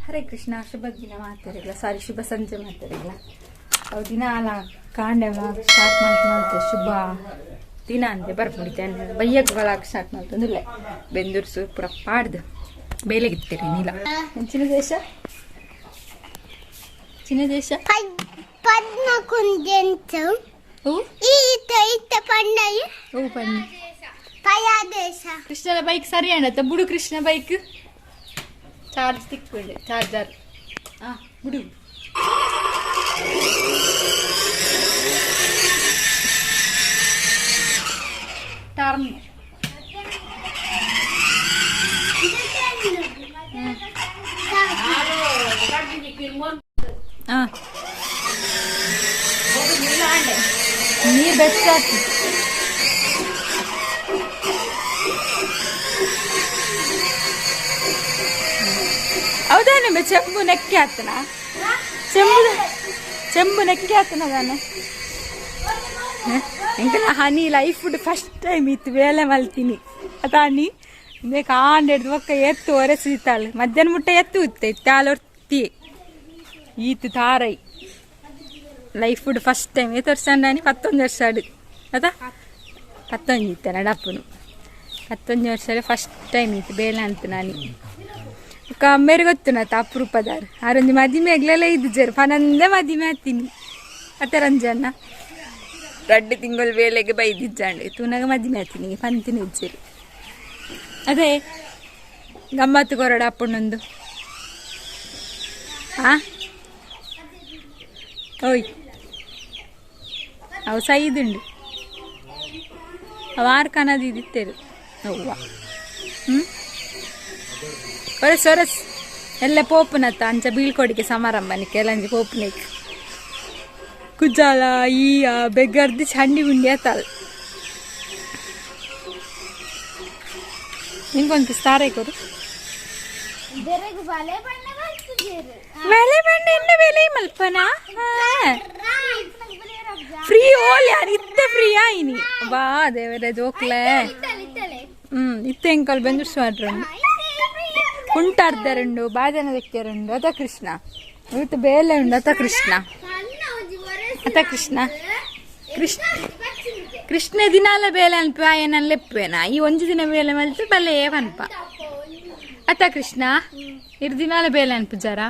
ಹರೇ ಕೃಷ್ಣ, ಶುಭ ದಿನ ಮಾತಾಡಿಲ್ಲ, ಸಾರಿ ಶುಭ ಸಂಜೆ ಮಾತಾಡಿಲ್ಲ. ಅವು ದಿನ ಅಲ್ಲ ಕಾಂಡೆ ಸ್ಟಾರ್ಟ್ ಮಾಡ್ತು ಶುಭ ದಿನ ಅಂತೆ ಬರ್ಬಿಡ್ತೇನೆ. ಬಯ್ಯಕ್ಕೆ ಒಳಗೆ ಸ್ಟಾರ್ಟ್ ಮಾಡ್ತಂದಿಲ್ಲ. ಬೆಂದೂರು ಪೂರ ಪಾಡ್ದು ಬೇಲೆಗಿತ್ತೀರಿ ನೀಲ. ಚಿನ್ನ ದೇಶ, ಚಿನ್ನ ದೇಶ. ಕೃಷ್ಣನ ಬೈಕ್ ಸರಿ ಅಣ್ಣ ಬುಡು. ಕೃಷ್ಣ ಬೈಕ್ ಚಾರ್ಜ್ ತಿಕ್ಕೊಂಡೆ, ಚಾರ್ಜರ್ ಬಿಡು. ಟರ್ನ್ ನೀರು ಬೆಚ್ಚ. ಹೌದಾನೆ ಚೆಂಬು ನೆಕ್ಕೆ ಆತನ, ಚೆಂಬು ಚೆಂಬು ನೆಕ್ಕೆ ಆತನ ದಾನೆ. ಎಂಕಲ ಹನಿ ಲೈಫ್ ಫಸ್ಟ್ ಟೈಮ್ ಇತ್ತು ಬೇಲೆ ಮಲ್ತೀನಿ ಅತಾನಿ. ಕಾಂಡ್ ಹಿಡ್ದು ಒಕ್ಕ ಎತ್ತು ಒರೆಸಿತಾಳು. ಮಧ್ಯಾಹ್ನ ಮುಟ್ಟ ಎತ್ತು ಇತ್ತೆ ಇತ್ತಾಲೊರ್ತಿ ಈತು ತಾರೈ. ಲೈಫ್ ಫಸ್ಟ್ ಟೈಮ್ ಏತ್ ವರ್ಷ ಅಂಡಾನಿ? 19 ವರ್ಷ ಅಡು ಅದ 19 ಇತ್ತೆ ನಡಪ್ಪನು. 19 ವರ್ಷ ಫಸ್ಟ್ ಟೈಮ್ ಇತ್ತು ಬೇಲೆ ಅಂತ ನಾನಿ. ಅಮ್ಮೇರು ಗೊತ್ತು ನಾ ಅಪರೂಪದಾರು ಆರೊಂಜಿ ಮದಿಮೆ ಆಗ್ಲೆಲ್ಲ ಇದು ಜರ್ ಪನಂದೆ ಮದಿಮೆ ಆತೀನಿ ಅತ್ತ ರಂಜಣ್ಣ. ರಡ್ಡು ತಿಂಗಳು ವೇಳೆಗೆ ಬೈದಿಜ್ಜಾಂಡು ತೂನಾಗ ಮದಿಮೆ ಆತೀನಿ ಪಂತಿನ ಇಜ್ಜರು. ಅದೇ ಗಮ್ಮತ್ತು ಕೊರಡ ಅಪ್ಪಣ್ಣೊಂದು. ಹಾ ಓಯ್ ಅವು ಸೈದುಂಡು ಅವು ಆರು ಕನದು ಇದಿತ್ತೇರು ಅವ್ವ. ಹ್ಞೂ ಒರಸ್ ಒರಸ್ ಎಲ್ಲ ಪೋಪುನತ್ತ ಅಂಚ ಬೀಳ್ಕೊಡಿಗೆ ಸಮಾರಂಭನಿಕ್ಕೆ ಎಲ್ಲ ಅಂಚ ಪೋಪುನಕ್ಕೆ ಕುಜಾಲ ಈ ಬೆಗ್ಗರ್ದು ಚಂಡಿ ಉಂಡಿ ಆತಲ್. ನಿಂಗೊಂದು ಸಾರೈ ಕೊರು. ಬೆಲೆ ಬಣ್ಣ ಎನ್ನ ಬೆಲೆ ಮಲ್ಪನ ಫ್ರೀ ಓಲ್ ಯಾರು ಇತ್ತ ಫ್ರೀ ಆಯ್ನಿ ಬಾ ದೇವರೇ ಜೋಕ್ಲೆ. ಇತ್ತ ಎಂಕಲ್ ಬೆಂದೂರು ಸ್ವಾಡ್ರುಂಡು ಕುಂಟಾರ್ದರುಂಡು ಬಾಜನ ದೆಕ್ಕೆರುಂಡು ಅತ ಕೃಷ್ಣ. ಇವತ್ತು ಬೇಲೆ ಉಂಡು ಅತ ಕೃಷ್ಣ, ಅತ ಕೃಷ್ಣ. ಕೃಷ್ಣ ಕೃಷ್ಣ ದಿನಾಲ ಬೇಲೆ ಅನ್ಪ ಆಯನ ಲೆಪ್ಪೇನ ಈ ಒಂಜಿ ದಿನ ಬೇಲೆ ಮಲ್ತು ಬಲ್ಲೆ ಪನ್ಪ ಅತ ಕೃಷ್ಣ. ಇರ್ ದಿನಾಲ ಬೇಲೆ ಅನ್ಪುಜಾರ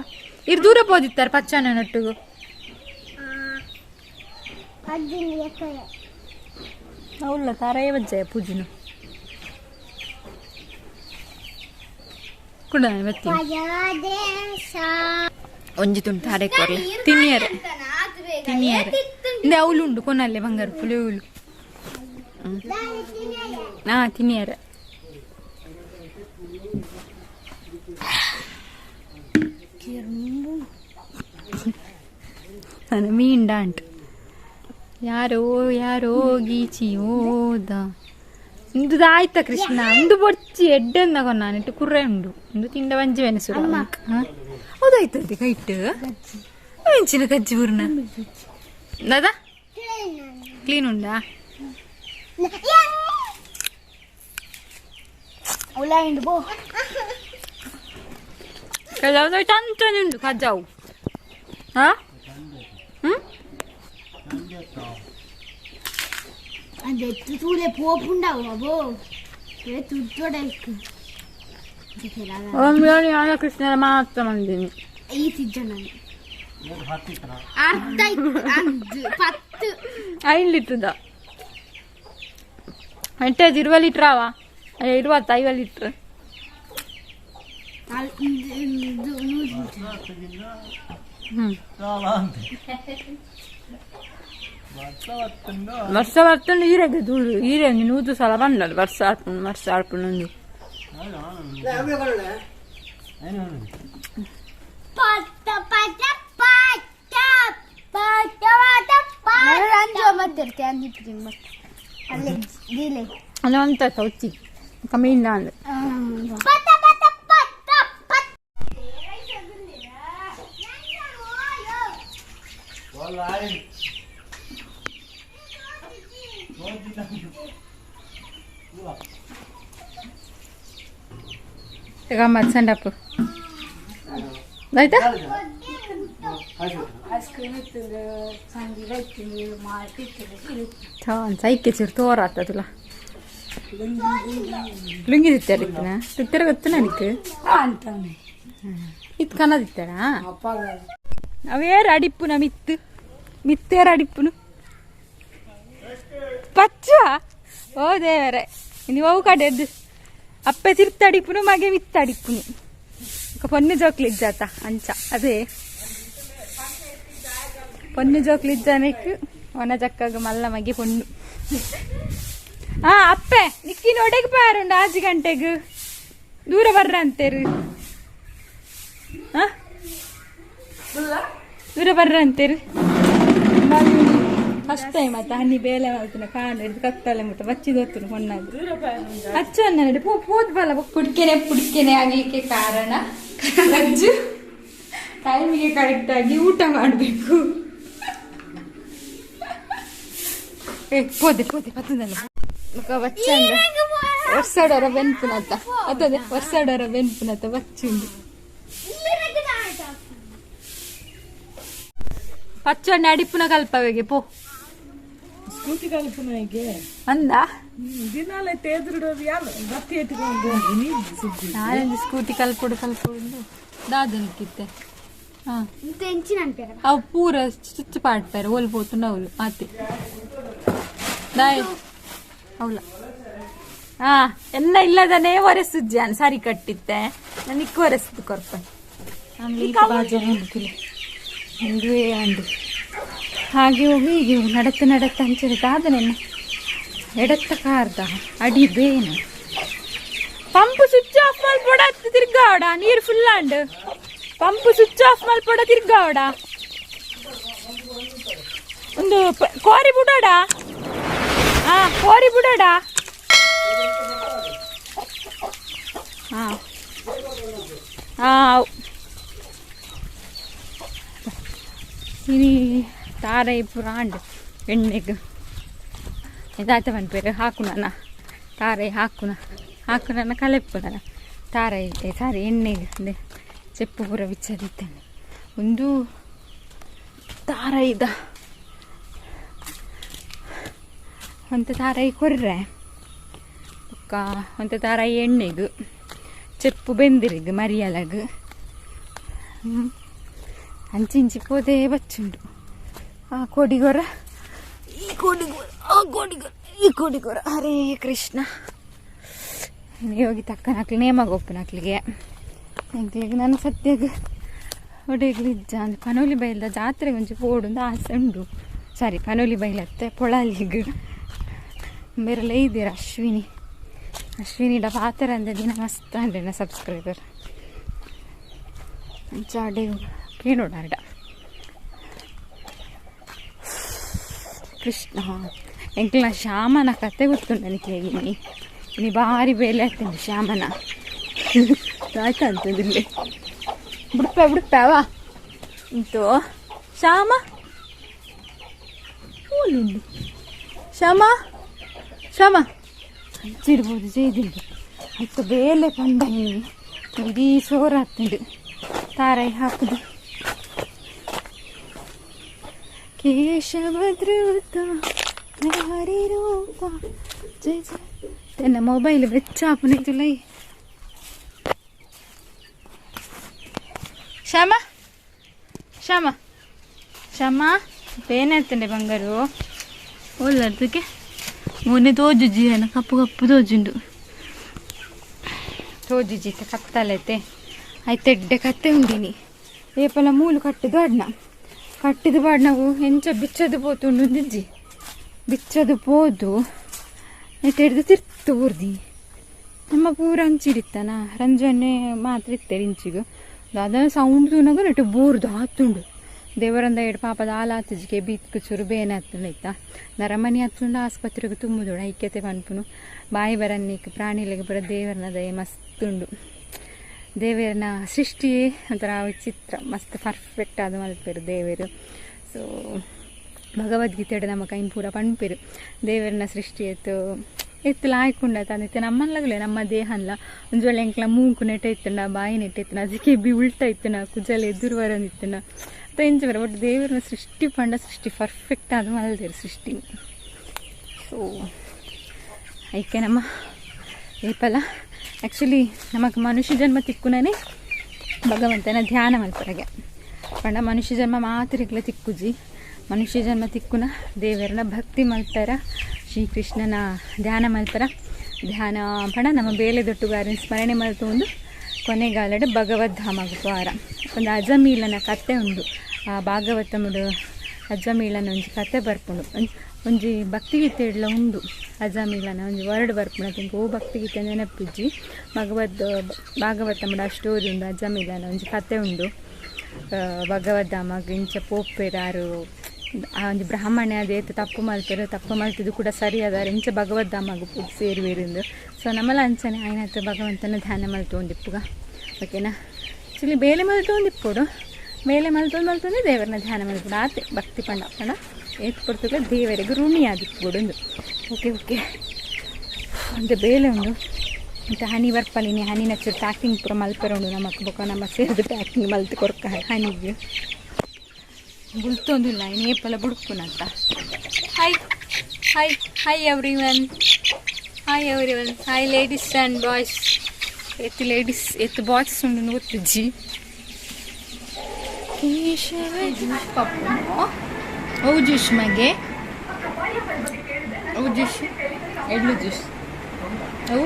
ಇರ್ ದೂರ ಪೋದಿತ್ತಾರೆ ಪಚ್ಚನ ನೊಟ್ಟುಗು. ಉಲ್ಲ ತಾರೇ ಬಜ್ಜಾಯ ಪೂಜಿನು ಕೂಡ ಒಂಜಿ ತುಂಡು ತಾರೆ ಕೊರ್ಲೆ ತಿನ್ನಿಯರೆ ತಿನ್ನಿಯರೆ. ಇಂದೆ ಅವಳು ಉಂಡು ಕೊನಲ್ಲೆ ಬಂಗಾರ ಪುಲಿ ಉಳು. ಹಾ ತಿನ್ನಿಯರೆ. ನಾನು ಮೀಂಡಾಂಟ್ ಯಾರೋ ಯಾರೋ ಗೀಚಿ ಹೋದ ಇಂದು ಆಯ್ತಾ ಕೃಷ್ಣ. ಇಂದು ಬೊಚ್ಚಿ ಎಡ್ಡೆಂದ ನಾನು ಇಟ್ಟು ಕುರ್ರೆ ಉಂಡು ಇಂದು ತಿಂಡ వంಜಿ ವೆನಸುರು. ಹೌದಾಯ್ತಂತೆ ಕೈಟ್ ಮೆಂಚಿನ ಕಜ್ಜಿ ಬುರ್ನ ದಾದಾ ಕ್ಲೀನ್ ಉಂಡಾ? ಕಜಾವು ಉಂಡು ಕಜ್ಜಾವು. ಹಾ ಹ್ಮ್ ತೂಲೆ ಪೋಪುಂಡಾವು ಅಬೋ ತುದ್ದೊಡೈಕ್. ಕೃಷ್ಣರ ಮಾತ್ರ ಮಂದಿನಿ ಈ ತಿಜ್ಜನ ಅರ್ಧ 10 5 ಲೀಟ್ರದ ಎಂಟು 20 ಲೀಟ್ರ್ ಆವ 20 50 ಲೀಟ್ರ್. ವರ್ಷ ಬರ್ತುಂಡು ಈರೆಗೆ ದೂರು ಈರೆ ಒಂಜಿ 100 ಸಲ ಬಂದಲ್ಲ ವರ್ಷ ಆರ್ಪುಂಡು ವರ್ಷ ಆರ್ಪುಂಡು. ಅಲ್ಲ ಅಂತ ಸೌಚಿ ಕಮ್ಮಿ ಇಲ್ಲ ಅಂದ್ರೆ ಗಮ್ಮತ್ ಸಂಡಪ್ಪು. ಆಯ್ತಾ? ಸೈಕೆ ಚೂರು ತೋರ ಆಗ್ತದಲ್ಲ ಲುಂಗಿ ತಿತ್ತಾರ ತಿತ್ತರ ಗೊತ್ತು ನನಗೆ ಇತ್ತು ಕನ್ನದಿತ್ತಾರ ಅವೇರು ಅಡಿಪ್ಪುನ ಮಿತ್ತು ಮಿತ್ತೇರು ಅಡಿಪ್ಪುನು ಪಚ್ಚ ಓ ದೇವರೇ ನೀವು ಅವು ಕಡೆದ್ದು ಅಪ್ಪೆ ತಿರ್ತ ಅಡಿಪ್ಪುನು ಮಗೆ ಮಿತ್ತ ಅಡಿಪ್ಪುನು ಪೊನ್ನು ಜೋಕ್ಲಿಜ್ಜಾತ ಅಂಚ ಅದೇ ಪೊನ್ನು ಜೋಕ್ಲಿಜ್ಜಾನೆಕ್ ಒನ ಜಕ್ಕಗ ಮಲ್ಲ ಮಗೆ ಪೊಣ್ಣು. ಹಾ ಅಪ್ಪೆ ನಿಕ್ಕಿನ ಒಡೆಗೆ ಪಾರುಂಡು ಆಜಿ ಗಂಟೆಗ್ ದೂರ ಬರ್ರ ಅಂತೇರು. ಹಾ ದೂರ ಬರ್ರ ಅಂತೇರು. ಫಸ್ಟ್ ಟೈಮ್ ಆತ ಹಣ್ಣಿ ಬೇಲೆ ಮಾಡ್ತೀನಿ ಕಾಂಡ ಹಿಡ್ದು ಕತ್ತಲೆ ಮುಟ್ಟ ಬಚ್ಚಿದೊತ್ತುನು ಹೊನ್ನಾದು ಅಚ್ಚ ನಡಿ ಪೋ ಪೋದ್ ಬಲ ಪುಡ್ಕೆನೆ ಪುಡ್ಕೆನೆ ಆಗ್ಲಿಕ್ಕೆ ಕಾರಣ ರಜ್ಜು ಟೈಮಿಗೆ ಕರೆಕ್ಟ್ ಆಗಿ ಊಟ ಮಾಡಬೇಕು. ಏ ಪೋದೆ ಪೋದೆ ಪತ್ತದಲ್ಲ ಮುಖ ಬಚ್ಚಂಡ ವರ್ಷಾಡೋರ ಬೆನ್ಪುನತ್ತ ಅತ್ತದೆ ವರ್ಷಾಡೋರ ಬೆನ್ಪುನತ್ತ ಬಚ್ಚುಂಡು ಪಚ್ಚಣ್ಣ ಅಡಿಪುನ ಕಲ್ಪವೆಗೆ ಪೋ ಸ್ಕೂಟಿ ಕಲ್ಪನೆಗೆ ಅಂದ ದಿನಾಲೆ ತೇದ್ರುಡೋದು ಯಾರು ಬತ್ತಿ ಎತ್ಕೊಂಡು ಸುದ್ದಿ. ನಾನೊಂದು ಸ್ಕೂಟಿ ಕಲ್ಪೊಡು ಕಲ್ಪೊಡು ದಾದನಿಕ್ಕಿತ್ತೆ ಹಾ ಎಂಚಿನ ಅನ್ಪೇರ ಅವು ಪೂರ ಚುಚ್ಚು ಪಾಡ್ಪಾರೆ ಓಲ್ ಪೋತುಂಡು ಅವಳು ಆತೆ ದಾಯ್ ಅವಳ ಹಾ ಎಲ್ಲ ಇಲ್ಲದನೇ ಒರೆಸುಜ್ಜಾನ್ ಸರಿ ಕಟ್ಟಿತ್ತೆ ನನಗೆ ಒರೆಸುದು ಕೊರ್ಪ ಆಮೇಲೆ ಒಂದುವೇ ಅಂದು ಹಾಗೆ ಹೋಗಿ ಹೀಗೆ ಹೋಗಿ ನಡತ್ತ ನಡತ್ತ ಅಂಚಿರುತ್ತೆ ಆದನೆನ್ನ ಎಡತ್ತ ಕಾರ್ದ ಅಡಿ ಬೇನು ಪಂಪ್ ಸ್ವಿಚ್ ಆಫ್ ಮಲ್ಪೊಡ ತಿರ್ಗಾವಡ ನೀರು full and pump switch off ಮಲ್ಪೊಡ ತಿರ್ಗಾವಡ ಒಂದು ಕೋರಿ ಬಿಡೋಡ ಹಾ ಕೋರಿ ಬಿಡೋಡ ಹಾ ಹಾ ಇನಿ ತಾರೈ ಪೂರ ಆಂಡ್ ಎಣ್ಣೆಗ್ ಇದಾತ ಪನ್ಪೆರ್ ಹಾಕುನನ ತಾರೈ ಹಾಕುನ ಹಾಕುನನ ಕಲೆಪ್ಪುನನ ತಾರೈ ಸಾರಿ ಎಣ್ಣೆಗ್ ಅಂದೆ ಚೆಪ್ಪು ಪೂರ ಬಿಚ್ಚದಿತ್ತೇನೆ ಒಂದು ತಾರೈದ ಒಂತೆ ತಾರೈ ಕೊರ್ರೆ ಬೊಕ್ಕ ಒಂತೆ ತಾರೈ ಎಣ್ಣೆಗ್ ಚೆಪ್ಪು ಬೆಂದಿರಿಗ್ ಮರಿಯಲಗ್ ಅಂಚಿ ಇಂಚಿ ಪೋದೇ ಬಚ್ಚುಂಡು ಆ ಕೋಡಿಗೊರ ಈ ಕೋಡಿಗೊರ ಆ ಕೋಡಿಗೊರ ಈ ಕೋಡಿಗೊರ ಹರೇ ಕೃಷ್ಣ ಯೋಗಿ ತಕ್ಕನಕ್ಲಿ ನೇಮ ಗೊಪ್ಪನಕ್ಲಿಗೆ ಎಂಕ್ಲಿಗೆ ನಾನು ಸತ್ಯಗ್ ಒಡೆಗ್ಲಿ ಇಜ್ಜ ಅಂದ್ ಪನೋಲಿ ಬೈಲ್ದ ಜಾತ್ರೆಗೆ ಒಂಚಿ ಪೋಡುಂದು ಆಸೆ ಉಂಡು. ಸಾರಿ ಪನೋಲಿ ಬೈಲತ್ತೆ ಪೊಳಲಿಗ್ ಬೇರೆಲ್ಲ ಇದ್ದೀರ ಅಶ್ವಿನಿ ಅಶ್ವಿನಿ ಡ ಪಾತ್ರ ಅಂದ ದಿನ ಮಸ್ತ್ ಅಂಡೆನ ಸಬ್ಸ್ಕ್ರೈಬರ್ ಅಂಚ ಅಡೆ ಕೇಳೋಣ ಕೃಷ್ಣ ಎಂಕ್ಲ ಶ್ಯಾಮನ ಕತೆ ಗೊತ್ತುಂಡು ನನಗೆ ಇನಿ ಇನಿ ಬಾರಿ ಬೇಲೆ ಆಗ್ತದೆ ಶ್ಯಾಮನ ಆಯ್ತಂತದಿಲ್ಲ ಬಿಡ್ಪ ಬಿಡ್ಪಾವಾ ಇಂತು ಶ್ಯಾಮ ಉಂಡು ಶ್ಯಾಮ ಶ್ಯಾಮ ಹಂಚಿಡ್ಬೋದು ಜೈದಿಂಡು ಆಯ್ತು ಬೇಲೆ ಪಂಡ ಇಡೀ ಸೋರ ಆಗ್ತದೆ ತಾರೈ ಹಾಕುದು ಕೇಶವಧೃತ ಹರಿ ರೂಪ ಜಯ ಜಯ ತನ್ನ ಮೊಬೈಲ್ ಬೆಚ್ಚಾಪುನ ತುಲೈ ಶ್ಯಾಮ ಶ್ಯಾಮ ಶ್ಯಾಮ ಏನಾಯ್ತಂಡೆ ಬಂಗಾರು ಒಲ್ಲದಕ್ಕೆ ಮೊನ್ನೆ ತೋಜುಜಿ ಏನ ಕಪ್ಪು ಕಪ್ಪು ತೋಜುಂಡು ತೋಜುಜಿ ಕತ್ತಲೈತೆ ಆಯ್ತು ಎಡ್ಡೆ ಕತ್ತೆ ಉಂಡಿನಿ ಏಪಲ ಮೂಲು ಕಟ್ಟಿದ್ದು ಅಡ್ನ ಕಟ್ಟಿದ ಬಾಡ್ನವು ಎಂಚ ಬಿಚ್ಚದು ಪೋತುಂಡು ದಿಜ್ಜಿ ಬಿಚ್ಚದು ಪೋದು ಹಿಡ್ದು ತಿರ್ತು ಬುರ್ದಿ ನಮ್ಮ ಪೂರ ಅಂಚಿಡಿತ್ತನ ರಂಜನೆ ಮಾತ್ರ ಇತ್ತೆ ಇಂಚಿಗು ದಾದ ಸೌಂಡ್ ತೂನಗ ನೆಟ್ಟು ಬೂರ್ದು ಆತುಂಡು ದೇವರಂದ ಎಡ್ ಪಾಪದ ಹಾಲು ಆತುಜಿಗೆ ಬೀತ್ಕು ಚೂರು ಬೇನೆ ಆತುಂಡು ಆಯ್ತಾ ನರಮನಿ ಆತುಂಡು ಆಸ್ಪತ್ರೆಗೆ ತುಂಬುದೋಡು ಐಕ್ಯತೆ ಪನ್ಪುನು ಬಾಯಿ ಬರನ್ನಿಕ್ ಪ್ರಾಣಿಲೆಗ್ ಪೂರ ದೇವರನ ದಯೆ ಮಸ್ತುಂಡು ದೇವರನ ಸೃಷ್ಟಿ ಒಂಥರ ವಿಚಿತ್ರ ಮಸ್ತ್ ಪರ್ಫೆಕ್ಟ್ ಆದ ಮಲ್ಪೆರು ದೇವರು. ಸೊ ಭಗವದ್ಗೀತೆ ನಮ್ಮ ಕೈನ್ ಪೂರ ಪನ್ಪೆರು ದೇವರನ ಸೃಷ್ಟಿ ಆಯ್ತು. ಎತ್ತಲ ಆಯ್ಕೊಂಡ ತಂದಿತ್ತೆ ನಮ್ಮನ್ಲಾಗಲೇ ನಮ್ಮ ದೇಹನ್ಲ ಒಂಜಿ ವೇಳೆ ಎಂಕ್ಲ ಮೂಂಕು ನೆಟ್ಟ ಇತ್ತಂಡ ಬಾಯಿ ನೆಟ್ಟ ಇತ್ತನ ಅದಕ್ಕೆ ಬಿ ಉಲ್ಟ ಇತ್ತನ ಕುಜಲ್ ಎದುರು ಬರಂದಿತ್ತನ ಅತ್ತ ಎಂಚ ಬರ ಒಟ್ಟು ದೇವರನ್ನ ಸೃಷ್ಟಿ ಪಂಡ ಸೃಷ್ಟಿ ಪರ್ಫೆಕ್ಟ್ ಆದ ಮಲ್ದೇರು ಸೃಷ್ಟಿ. ಸೊ ಐಕೆ ನಮ್ಮ ಏಪಲ ಆ್ಯಕ್ಚುಲಿ ನಮಗೆ ಮನುಷ್ಯ ಜನ್ಮ ತಿಕ್ಕುನೇ ಭಗವಂತನ ಧ್ಯಾನ ಮಲ್ಪರಗೆ ಪಂಡ ಮನುಷ್ಯ ಜನ್ಮ ಮಾತ್ರಿಗ್ಲ ತಿಕ್ಕುಜಿ ಮನುಷ್ಯ ಜನ್ಮ ತಿಕ್ಕುನ ದೇವರನ ಭಕ್ತಿ ಮಲ್ಪರ ಶ್ರೀಕೃಷ್ಣನ ಧ್ಯಾನ ಮಲ್ಪರ ಧ್ಯಾನ ಪಂಡ ನಮ್ಮ ಬೇಲೆ ದೊಟ್ಟುಗಾರನ ಸ್ಮರಣೆ ಮಲ್ತು ಒಂದು ಕೊನೆಗಾಲಡ ಭಗವದ್ಧಾಮ ವಾರ ಒಂದು ಅಜಮೀಲನ ಕತೆ ಉಂಡು. ಆ ಭಾಗವತముಡು ಅಜಮೀಲನ ಒಂಜಿ ಕತೆ ಬರ್ಪುಂಡು ಒಂಜಿ ಭಕ್ತಿಗೀತೆ ಇಡ್ಲ ಉಂಡು ಅಜಮೀಲನ ಒಂಜಿ ವರ್ಡ್ ಬರ್ಪುಂಡು ತಿಂಕ್ ಓ ಭಕ್ತಿಗೀತೆ ನೆನಪಿಜ್ಜಿ ಭಾಗವತముಡು ಆ ಸ್ಟೋರಿ ಉಂಡು ಅಜಮೀಲನ ಒಂಜಿ ಕತೆ ಉಂಡು. ಭಗವದ್ಧಾಮ ಇಂಚ ಪೋಪೆರಾರು ಆ ಒಂಜಿ ಬ್ರಾಹ್ಮಣ ಅದೇತು ತಪ್ಪು ಮಲ್ಪೆರು ತಪ್ಪು ಮಲ್ತಿದ್ದು ಕೂಡ ಸರಿ ಅದಾರ ಇಂಚ ಭಗವದ್ಧಾಮಗ್ ಸೇರುವೆರಿಂದು. ಸೊ ನಮ್ಮಲ ಅಂಚನೆ ಆಯ್ನಾತ್ ಭಗವಂತನ ಧ್ಯಾನ ಮಲ್ತು ಒಂದಿಪ್ಪುಗ ಓಕೆನಾ. ಆ್ಯಕ್ಚುಲಿ ಬೇಲೆ ಮಲ್ತು ಒಂದಿಪ್ಪುಡು ಬೇಲೆ ಮಲ್ತೊಂದು ಮಲ್ತೊಂದು ದೇವರನ್ನ ಧ್ಯಾನ ಮಲ್ಪುಡು ಆತೆ ಭಕ್ತಿ ಪಂಡ ಪಂಡ ಏತ್ ಪೊರ್ತುಗ ದೇವರಿಗೆ ಋಣಿ ಆದಿಪ್ಪುಡು. ಓಕೆ ಓಕೆ ಒಂದು ಬೇಲೆ ಉಂಡು ಮತ್ತು ಹನಿ ಬರ್ಪಲಿನಿ ಹನಿ ನಚ್ಚು ಪ್ಯಾಕಿಂಗ್ ಪೂರ ಮಲ್ಪೆರ ಉಂಡು ನಮಕ್ ಬೊಕ ನಮ್ಮ ಸೇರಿದ ಪ್ಯಾಕಿಂಗ್ ಮಲ್ತು ಕೊರ್ಕ ಹನಿಗೆ ಬುಲ್ತೊಂದಿಲ್ಲ ಇನ್ನು ಏಪಲ ಬುಡ್ಪುನಂತ. Hi hi hi everyone hi everyone hi ladies and boys ಎತ್ತು ಲೇಡೀಸ್ ಎತ್ತು ಬಾಯ್ಸ್ ಉಂಡು ಗೊತ್ತಿಜ್ಜಿ. ಕೇಶವ ಜ್ಯೂಸ್ ಪಪ್ಪು ಅವು ಜ್ಯೂಸ್ ಮಗೆ ಅವು ಜ್ಯೂಸ್ ಎಡ್ಲು ಜ್ಯೂಸ್ ಅವು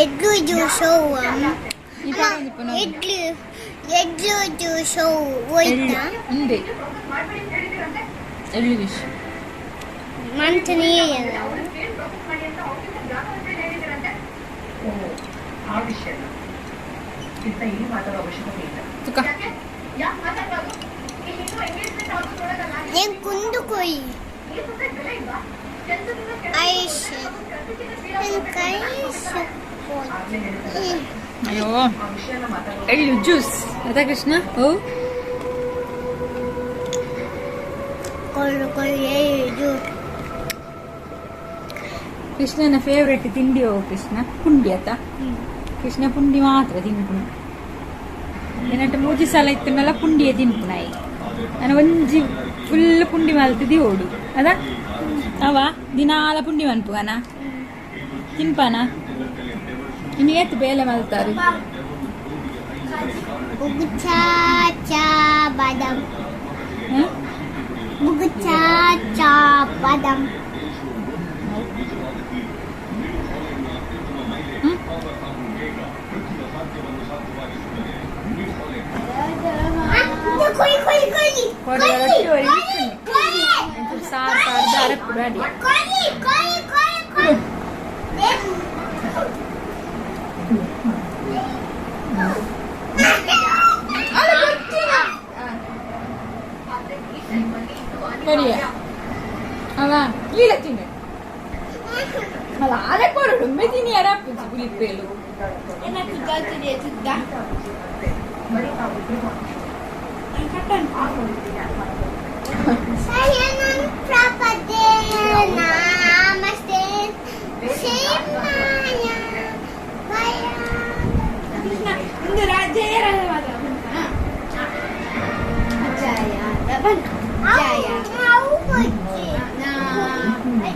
ಎಡ್ಲು ಜ್ಯೂಸ್ ಎಡ್ಲು ಎಡ್ಲು ಜ್ಯೂಸ್ ಹೋಯ್ತಾ ಉಂಡೆ ಎಳ್ಳು ಜ್ಯೂಸ್ ಮಂಚನೇ ತುಕ ಏನ್ ಕುಂದು ಕೊಯ್ ಐಶ್ ಅಯ್ಯೋ ಎಳ್ಳು ಜ್ಯೂಸ್ ಅದ ಕೃಷ್ಣ ಓ ಕೊಳ್ಳು ಕೊಳ್ಳು ಎಳ್ಳು ಕೃಷ್ಣನ ಫೇವ್ರೆಟ್ ತಿಂಡಿ ಓ ಕೃಷ್ಣ ಪುಂಡಿ ಆತ ಕೃಷ್ಣ ಪುಂಡಿ ಮಾತ್ರ ತಿನ್ಪುಣ ಏನಂಟ ಮೂಜಿ ಸಲ ಇತ್ತುನಲ್ಲ ಪುಂಡಿಯೇ ತಿನ್ಪುನಾಯಿ ನಾನು ಒಂಜಿ ಫುಲ್ ಪುಂಡಿ ಮಲ್ತಿದಿ ಓಡು ಅದ ಅವ ದಿನಾಲ ಪುಂಡಿ ಮನ್ಪುಗನ ತಿನ್ಪಾನ ಇನ್ನು ಏತ್ ಬೇಲೆ ಮಲ್ತಾರೆ ಬುಗುಚಾ ಚಾ ಬಾದಾಮ್ ಬುಗುಚಾ ಚಾ ಬಾದಾಮ್. ಕೊಯ್ ಕೊಯ್ ಕೊಯ್ ಕೊಡಿ ರೊಟ್ಟಿ ಒರಿ ಸಾರು ಸಾರು ದಾರಪ್ಪುಡು ಅಡಿ ಕೊಯ್ ಕೊಯ್ ಕೊಯ್ ಕೊಯ್ ಕೊಡಿಯ ಅವ ಲೀಲ ತಿನ್ನು ಅಲ್ಲ ಅಲೆ ಕೊರಡು ಮೆದಿನಿ ಅರಪ್ಪುಜಿ ಪುಲಿಪೇಲು. ಶಯನಂ ಪ್ರಪದೇ ನಮಸ್ತೆ ಶ್ರೀಮಾಯ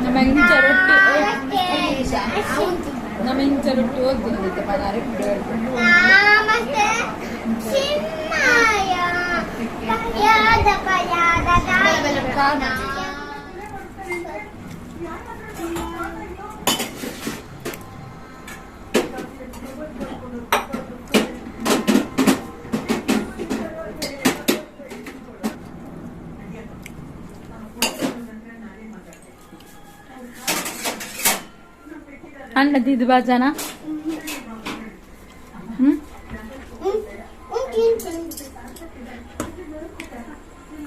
ನಮ್ಮ ಇಂಚ ರೊಟ್ಟಿ ನಮ್ಮ ಇಂಚ ರೊಟ್ಟಿ ಓದ್ತಿದ್ದೆ ಪನಾರೆ. ನಮಸ್ತೆ ಶ್ರೀಮಾಯ ಪಯಾದ ಪಯಾದ ಅಣ್ಣದಿದ್ದು ಬಾಜಾನ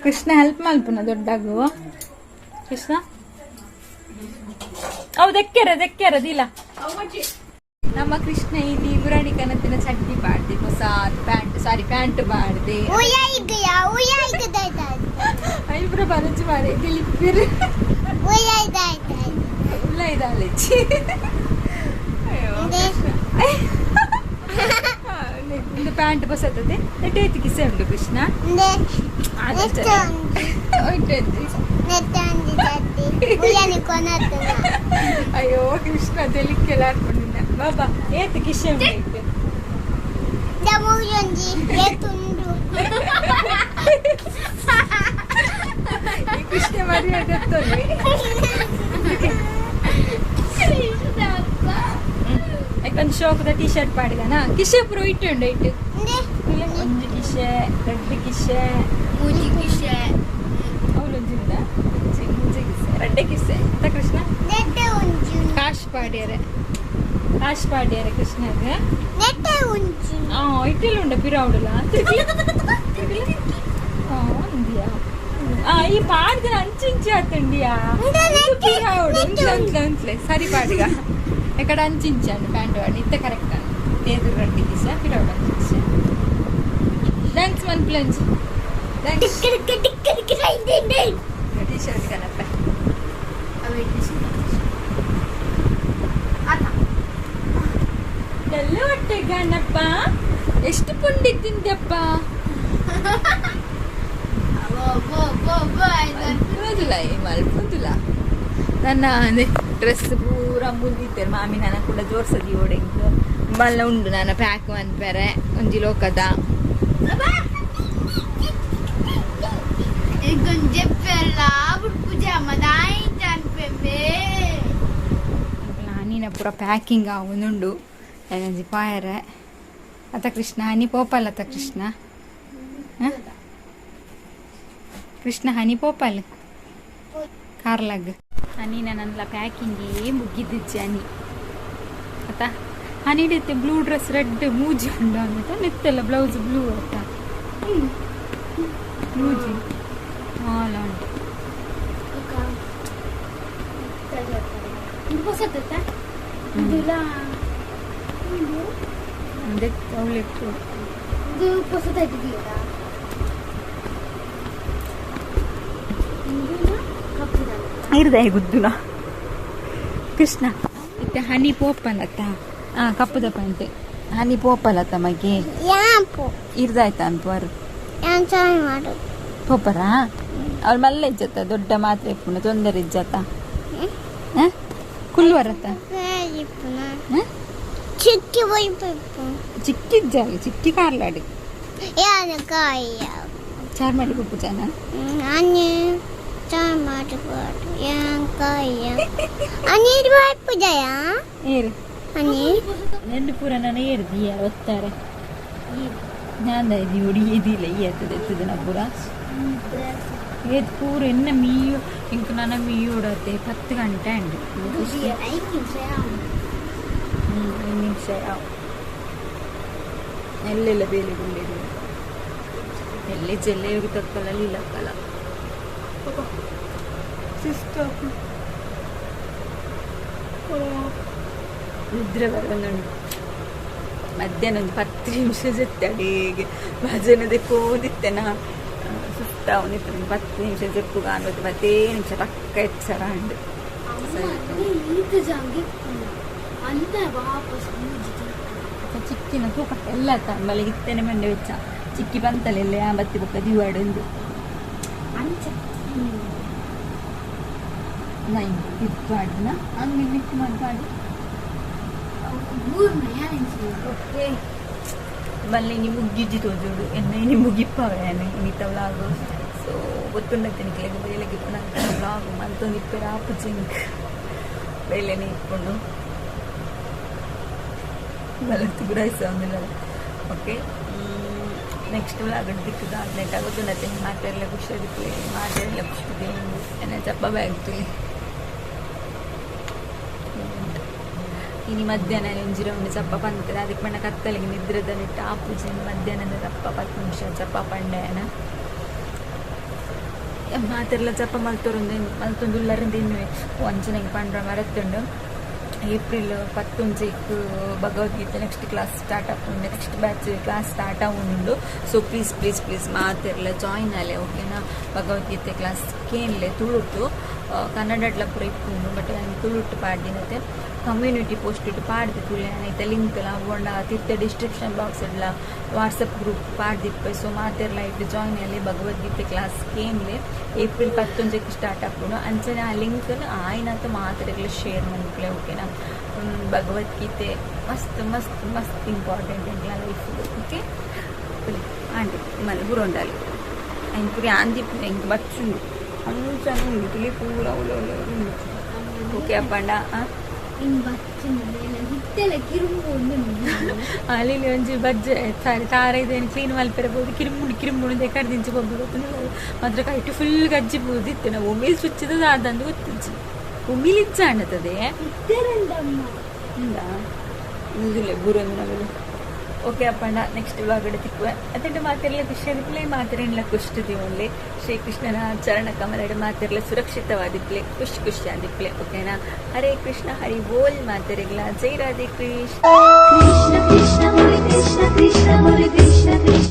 ಕೃಷ್ಣ ಹೆಲ್ಪ್ ಮಲ್ಪುನ ದೊಡ್ಡಾಗು ಕೃಷ್ಣ ಅವು ದೆಕ್ಕೆರ ದೆಕ್ಕೆರ ದಿಲ್ಲ. ನಮ್ಮ ಕೃಷ್ಣ ಇಲ್ಲಿ ಬುರಾಣಿ ಕನತಿನ ಚಡ್ಡಿ ಪಾಡ್ದೆ ಹೊಸ ಪ್ಯಾಂಟ್ ಸಾರಿ ಪ್ಯಾಂಟ್ ಪಾಡ್ದೆ ಐಬ್ರ ಬನಜಿ ಮಾರೆ ದಿಲಿಪ್ಪಿರು. ಉಲ್ಲ ಇದಾಲಿಚ್ಚಿ ಒಂದು ಪ್ಯಾಂಟ್ ಬಸತ್ತದೆ ಎಟ್ಟೈತಿ ಕಿಸೆ ಉಂಟು ಕೃಷ್ಣ ಅಯ್ಯೋ ಕೃಷ್ಣ ತೆಲಿಕ್ಕೆಲ್ಲ ಹಾಕೊಂಡಿದ್ದ ಬಾಬಾ ಏತು ಕಿಸೆ ಉಂಟು ಕೃಷ್ಣ ಮರ್ಯಾದೆ ಯಾಕಂದ್ರೆ ಶೋಕದ ಟಿ ಶರ್ಟ್ ಪಾಡಿದಾನ ಕಿಶೆ ಪೂರ ಇಟ್ಟು ಉಂಡು ಇಟ್ಟು ಒಂಜಿ ಕಿಶೆ ರಡ್ಡು ಕಿಶೆ ಮೂಜಿ ಕಿಶೆ ಅವಳೊಂಜಿಂದ ಮೂಜಿ ಕಿಸೆ ರಡ್ಡೆ ಕಿಸೆ ಅಂತ ಕೃಷ್ಣ ಕಾಶ್ ಪಾಡ್ಯಾರೆ ಕಾಶ್ ಪಾಡ್ಯಾರೆ ಕೃಷ್ಣಗ ಇಟ್ಟೆಲ್ಲ ಉಂಡ ಪಿರಾವುಡಲ ಒಂದಿಯಾ ಈ ಪಾಡ್ದಿನ ಅಂಚಿಂಚಿ ಆತಂಡಿಯಾ ಪಿರಾವುಡು ಉಂಟ್ಲೆ ಉಂಟ್ಲೆ ಉಂಟ್ಲೆ ಸರಿ ಪಾಡಿಗ ಎಕಡೆ ಅಂಚಿಂಚಿ ಅಂಡು ಪ್ಯಾಂಟ್ ವಾಡಿ ಇತ್ತ ಕರೆಕ್ಟ್ ಅಂಡು ತೇದು Reddy ಕಿಸೆ ಪಿರಾವುಡು ಅಂಚಿಂಚಿ thanks Mann plunge thanks T shirt ಕನಪ್ಪ ಎಲ್ಲ ಹೊಟ್ಟೆ ಗಣಪ್ಪ ಎಷ್ಟು ಪುಂಡಿ ತಿಂದ್ಯಪ್ಪ ಮಲ್ಪುದಿಲ್ಲ ಈ ಮಲ್ಪುದಿಲ್ಲ ನನ್ನ ಡ್ರೆಸ್ ಪೂರ ಮುಂದಿತ್ತೇನೆ ಮಾಮಿ ನನ್ನ ಕೂಡ ಜೋರ್ಸದಿ ಓಡೆಂಕ್ ಬಲ್ಲ ಉಂಡು ನನ್ನ ಪ್ಯಾಕ್ ಮನ್ಪೆರೆ ಒಂಜಿ ಲೋಕದ ನಾನಿನ ಪೂರ ಪ್ಯಾಕಿಂಗ್ ಆವೊಂದುಂಡು ಒಂಜಿ ಪಾಯರೆ ಅತ ಕೃಷ್ಣ ಹನಿ ಪೋಪಲ್ ಅತ ಕೃಷ್ಣ ಕೃಷ್ಣ ಹನಿ ಪೋಪಲ್ ಕಾರ್ಲಾಗ್ ಹನಿನ ನನ್ನ ಪ್ಯಾಕಿಂಗೇ ಮುಗ್ಗಿದ್ದಿಜ್ಜಿ ಹನಿ ಅತ ಹನಿ ಹಿಡಿಯುತ್ತೆ ಬ್ಲೂ ಡ್ರೆಸ್ ರೆಡ್ ಮೂಜಿ ಉಂಡು ಅಂತ ನೆತ್ತೆಲ್ಲ ಬ್ಲೌಸ್ ಬ್ಲೂ ಅತ್ತ ಮೂಜಿ ಹಾಲ ಉಂಟು ಇರ್ದಾಯ ಗುದ್ದುನ ಕೃಷ್ಣ ಇತ್ತೆ ಹನಿ ಪೋಪಲತ್ತ ಹಾ ಕಪ್ಪುದ ಪಂಟೆ ಹನಿ ಪೋಪಲತ್ತ ಮಗೆ ಇರ್ದಾಯ್ತ ಅನ್ಪರು ಪೋಪರಾ ಅವ್ರ ಮಲ್ಲ ಇಜ್ಜತ್ತ ದೊಡ್ಡ ಮಾತ್ರೆ ಇಪ್ಪುನ ತೊಂದರೆ ಇಜ್ಜತ್ತ ಕುಲ್ವರತ್ತ ಚಿಕ್ಕಿಜ್ಜಾಗಿ ಚಿಕ್ಕಿ ಕಾರ್ಲಾಡಿ ಚಾರ್ ಮಾಡಿ ಪಪ್ಪು ಜನ ನೆಂಡು ಪೂರ ನಾನು ಏರ್ದಿ ಒತ್ತಾರೆ ನಾನು ಇದು ಇದಿಲ್ಲ ಈ ಎತ್ತದ ಎತ್ತದ ಪೂರ ಏತ್ ಪೂರ ಎನ್ನ ಮೀಯು ಇಂಕ ನನ್ನ ಮೀಯುಡತ್ತೆ 10 ಗಂಟೆ ಉಂಟು 5 ನಿಮಿಷ ಯಾವ ಎಲ್ಲೆಲ್ಲ ಬೇಲೆ ಗುಂಡಿದೆ ಎಲ್ಲಿ ಜೆಲ್ಲೆ ತಕ್ಕಲ್ಲ ಇಲ್ಲಕ್ಕಲ್ಲ ಸಿಸ್ಟಾಪು ನಿದ್ರೆ ಬರೋನುಂಟು ಮಧ್ಯಾಹ್ನ ಒಂದು 10 ನಿಮಿಷ ಜೊತೆ ಅಡಿಗೆ ಭಜನೆ ಕೋದಿತ್ತೆನ ಸುಸ್ತಾವನಿತ್ತು ಒಂದು 10 ನಿಮಿಷ ಜಪ್ಪುಗ ಅನ್ನೋದು 10 ನಿಮಿಷ ಪಕ್ಕ ಎಚ್ಚರ ಉಂಟು ಚಿಕ್ಕಿನ ತೂಕ ಎಲ್ಲ ತಂಬಲೆ ಇತ್ತೇನೆ ಮಂಡೆ ವೆಚ್ಚ ಚಿಕ್ಕಿ ಬಂತಲೆಲ್ಲ ಬತ್ತಿ ಬೊಕ್ಕ ದಿವಾಡೊಂದು ನೈನ್ ಇತ್ತು ಹಂಗೆ ಮಿಕ್ಸ್ ಮಾಡಿ ಓಕೆ ಮಲ್ಲಿ ಇನಿ ಮುಗ್ಗಿಜ್ಜಿ ತೋಜುಡು ಎನ್ನ ಇನಿ ಮುಗಿಪ್ಪವೆ ಇನ್ನಿತ್ತ ವ್ಲಾಗು ಸೊ ಗೊತ್ತುಂಡತ್ತೆ ನಿಕ್ಲೆಗ್ ಬೇಲೆಗೆ ಇಪ್ಪುನ ವ್ಲಾಗ್ ಮಲ್ತೊಂದು ಇಪ್ಪೆರ ಆಪುಜಿಂಕ್ ಬೇಲೆನೆ ಇಪ್ಪುಂಡು ಬಲತ್ತು ಗುರಾಯಿಸೋದಿಲ್ಲ ಓಕೆ ನೆಕ್ಸ್ಟ್ ವ್ಲಾಗ್ ದಿಕ್ಕದ ನೆಟ್ ಗೊತ್ತುಂಡತ್ತೆ ಮಾತೆಲ್ಲ ಖುಷಿ ಆಗುತ್ತಲೆ ಮಾತೆಲ್ಲ ಖುಷಿ ಎನ್ನ ಚಪ್ಪ ಬ್ಯಾಗ್ ತುಲಿ ಇನಿ ಮಧ್ಯಾಹ್ನ ಒಂಜಿ ರೌಂಡ್ ಚಪ್ಪ ಪಂತದೆ ಅದಕ್ಕೆ ಬಣ್ಣ ಕತ್ತಲಿಗೆ ನಿದ್ರೆದ ನೆಟ್ಟು ಆಪುಜಿ ಮಧ್ಯಾಹ್ನದ ಚಪ್ಪ 10 ನಿಮಿಷ ಚಪ್ಪ ಪಂಡೆನ ಮಾತೆಲ್ಲ ಚಪ್ಪ ಮಲ್ತೊರುಂದು ಮಲ್ತೊಂದು ಉಲ್ಲರಿಂದ ಇನ್ನುವೆ ಅಂಚನೆಗೆ ಪಂಡ್ರ ಮರತ್ತುಂಡು ಏಪ್ರಿಲ್ 19 ಭಗವದ್ಗೀತೆ ನೆಕ್ಸ್ಟ್ ಕ್ಲಾಸ್ ಸ್ಟಾರ್ಟ್ ಆಪುಂಡು ನೆಕ್ಸ್ಟ್ ಬ್ಯಾಚ್ ಕ್ಲಾಸ್ ಸ್ಟಾರ್ಟ್ ಆವುಂಡು ಸೊ ಪ್ಲೀಸ್ ಪ್ಲೀಸ್ ಪ್ಲೀಸ್ ಮಾತೆರ್ಲ ಜಾಯಿನ್ ಆಲೆ ಓಕೆನಾ ಭಗವದ್ಗೀತೆ ಕ್ಲಾಸ್ ಕೇನ್ಲೆ ತುಳುತು ಕನ್ನಡಡ್ಲ ಪೂರ ಇಪ್ಪುಂಡು, ಬಟ್ ಯಾನ್ ತುಳುಟ್ಟು ಪಾಡ್ದಿನತೆ. ಕಮ್ಯುನಿಟಿ ಪೋಸ್ಟ್ ಪಾಡ್ದು ತೂಲೆ. ಐತ ಲಿಂಕ್ ಲ ಅವೊಂಡ ತಿರ್ತ ಡಿಸ್ಕ್ರಿಪ್ಷನ್ ಬಾಕ್ಸ್ ಡ್ಲ ವಾಟ್ಸಪ್ ಗ್ರೂಪ್ ಪಾಡ್ದಿಪ್ಪೆ. ಸೊ ಮಾತೆರ್ಲ ಐಟ್ ಜಾಯಿನ್ ಆಲೆ, ಭಗವದ್ಗೀತೆ ಕ್ಲಾಸ್ ಕೇನ್ಲೆ. ಏಪ್ರಿಲ್ 11ಕ್ಕೆ ಸ್ಟಾರ್ಟ್ ಆಪುಂಡು. ಅಂಚನೆ ಆ ಲಿಂಕ್ ಆಯಿನಾತ್ ಮಾತೆರೆಗ್ಲ ಶೇರ್ ಮನ್ಪುಲೆ, ಓಕೆನಾ? ಭಗವದ್ಗೀತೆ ಮಸ್ತ್ ಮಸ್ತ್ ಮಸ್ತ್ ಇಂಪಾರ್ಟೆಂಟ್ ಎಂಕ್ಲ ಲೈಫ್, ಓಕೆ? ಆಂಡ್ ಮಲ್ಲ ಬುರೊಂಡಾಲಿ. ಐನ್ ಪೂರಿ ಆಂದಿಪ್ಪುನೆ ಎಂಕ್ ಬಚ್ಚುಂಡು, ಅಂಚನೆ ಉಂಡು ತುಲಿ ಪೂರ ಉಲ್ಲ ಉಂಡು. ಓಕೆ ಅಪ್ಪಂಡ. ಅಲ್ಲಿ ಒಂಜಿ ಬಜ್ಜೆ ಸಾರಿ ತಾರ ಇದೇನು ಕ್ಲೀನ್ ಮಲ್ಪೆರೆ ಪೋದು ಕಿರುಮುಂಡು ಕಿರುಮುಂಡು ದೇಕರ್ದಿಂಚಿ ಗೊಬ್ಬು ಗೊತ್ತುಂಡು. ಮಾತ್ರ ಕೈಟ್ ಫುಲ್ ಗಜ್ಜಿ ಪೋದಿತ್ತು. ನಾವು ಉಮಿಲ್ ಸುಚ್ಚಿದ ದಾದಂದು ಗೊತ್ತಿಜ್ಜಿ, ಉಮಿಲ್ ಇಜ್ಜಾಂಡತದೆ ಇಂದುಲೆ ಬುರೊಂದು ನಗಲು. ಓಕೆ ಅಪ್ಪಣ್ಣ, ನೆಕ್ಸ್ಟ್ ವ್ಲಾಗಡೆ ತಿಕ್ಕುವೆ. ಅದಂటే ಮಾತೆರ್ಲ ಖುಷಿ ಆದಿಪ್ಲೆ, ಮಾತೆರೆನ್ಲ ಖುಷಿ ದಿವೊನ್ಲೆ. ಶ್ರೀಕೃಷ್ಣನ ಚರಣ ಕಮಲಡ್ ಮಾತೆರ್ಲ ಸುರಕ್ಷಿತವಾದಿಪ್ಲೆ, ಖುಷಿ ಖುಷಿ ಆದಿಪ್ಲೆ, ಓಕೆನಾ? ಹರೇ ಕೃಷ್ಣ ಹರಿ ಬೋಲ್ ಮಾತೆರೆಗ್ಲ. ಜೈ ರಾಧೆ ಕೃಷ್ಣ. ಕೃಷ್ಣ ಕೃಷ್ಣ ಮುರಿ ಕೃಷ್ಣ ಕೃಷ್ಣ ಮುರಿ ಕೃಷ್ಣ ಕೃಷ್ಣ.